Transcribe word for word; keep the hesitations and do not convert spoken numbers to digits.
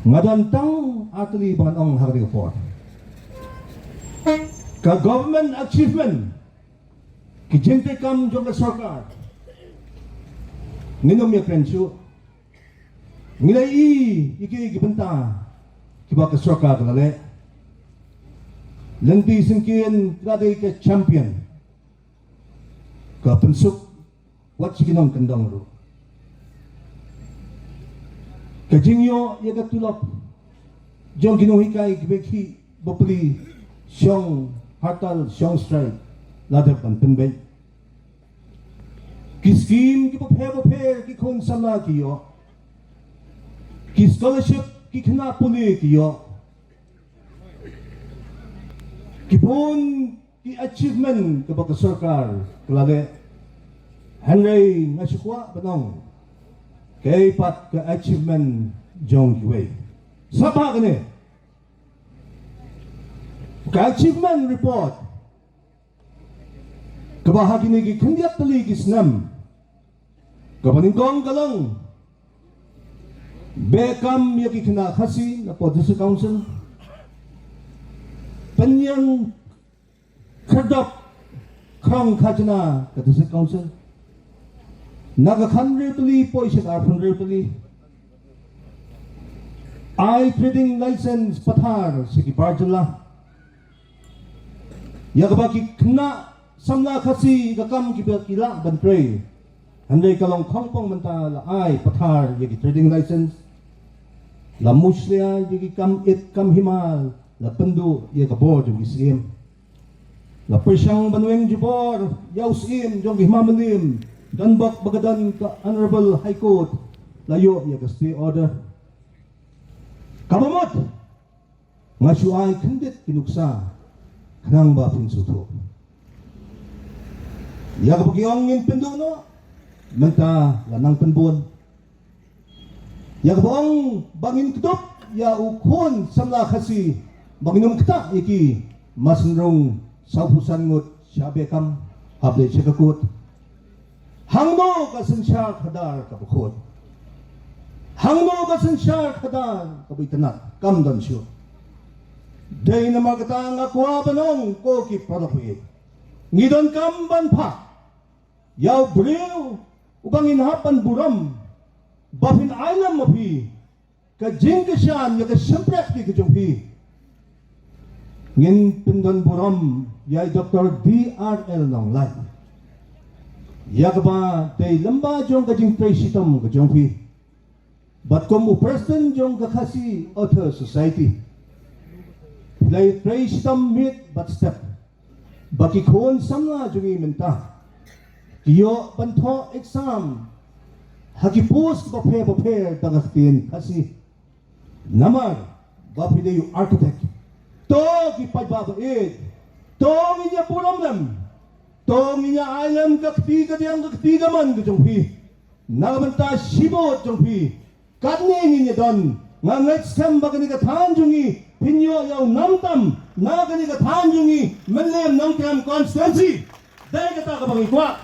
Nga don tang artylli ba ngan ong ha kane ka por. Ka government achievement, ki jingtreikam jong ka sorkar, ngin ym ïakren shuh. Ngi la ïohi ïa ki, ki bynta kiba ka sorkar ka la leh. Lynti Syngkien ka la dei ka champion, ka pynsuk wat shi ki nongkyndong ruh. Ka jingïoh ïa ka tulop jong ki nonghikai kiba khih bapli, shong hartal, shong strike, la dep ban pynbeit. Ki skim kiba pher bapher ki khun samla ki ïoh. Ki scholarship ki khynnah pule ki ïoh. Ki bun ki achievement kaba ka sorkar ka la leh. Hynrei nga shu kwah ban ong, kaei pat ka achievement jong kiwei? Sngap bha kane. Ka achievement report kaba ha kine ki khyndiat tylli ki snem kaba nyngkong ka long beh kam ïa ki khynnah Khasi na poh District Council, pynïeng khyrdop khrong khajna ka District Council na ka khathynriew tylli poi sha ka arphew hynriew tylli, ai trading license pathar sha ki bar jylla. Ïa kaba ki khynnah samla Khasi ka kam kiba ki lah ban trei. Hynrei ka long khongpong mynta, la ai pathar ïa ki trading license, la mushlia ïa ki kam it kam hima, la pynduh ïa ka bor jong ki syiem. La pyrshang ban weng jubor ïa u syiem jong ki hima mylliem, donbok ba ka don ka Honorable High Court, la ïoh ïa ka stay order. Kaba mut nga shu ai khyndiat ki nuksa khnang ba phin sngewthuh. Ïa kaba ki ong ngin pynduh noh, mynta la nang pynbun. Ïa kaba ong ba ngin kdup ïa u khun samla Khasi ba ngin ym ktah ïa ki, ma synrung sawphew san ngut shah beh kam, hap leit sha ka kut. Hangno ka synshar khadar kaba khuid? Hangno ka synshar khadar kaba itynnad? Kam don shuh. Dei namar kata nga kwah ban ong, ko ki paralok, ngi donkam ban phah ïa u briew uba ngin hap ban burom ba phin ai lem ma phi ka jingkyrshan ïa ka shympriahti ka jong phi. Ngin pyndon burom ïa i Doctor D R L Nonglait ïa kaba dei lymba jong ka jingtrei shitom ka jong phi. Bad kum u president jong ka Khasi Author Society, phi la ïatrei shitom miet bad step ba ki khun samla jong ngi mynta ki ïoh ban thoh exam ha ki post bapher bapher da ka ktien Khasi. Namar ba phi dei u architect. To ki paidbah ba ïeit, to ngin ïa burom lem, to ngin ïa ai lem ka kti kadiang ka kti kamon ka jong phi. Na ka bynta shibun jong phi, katne ngin ïa don. Nga ngeit skhem ba kane ka thaiñ jong ngi phin ïoh ïa u nam tam na kane ka thaiñ jong ngi, Mylliem Nongkrem constituency. Dei kata kaba ngi kwah.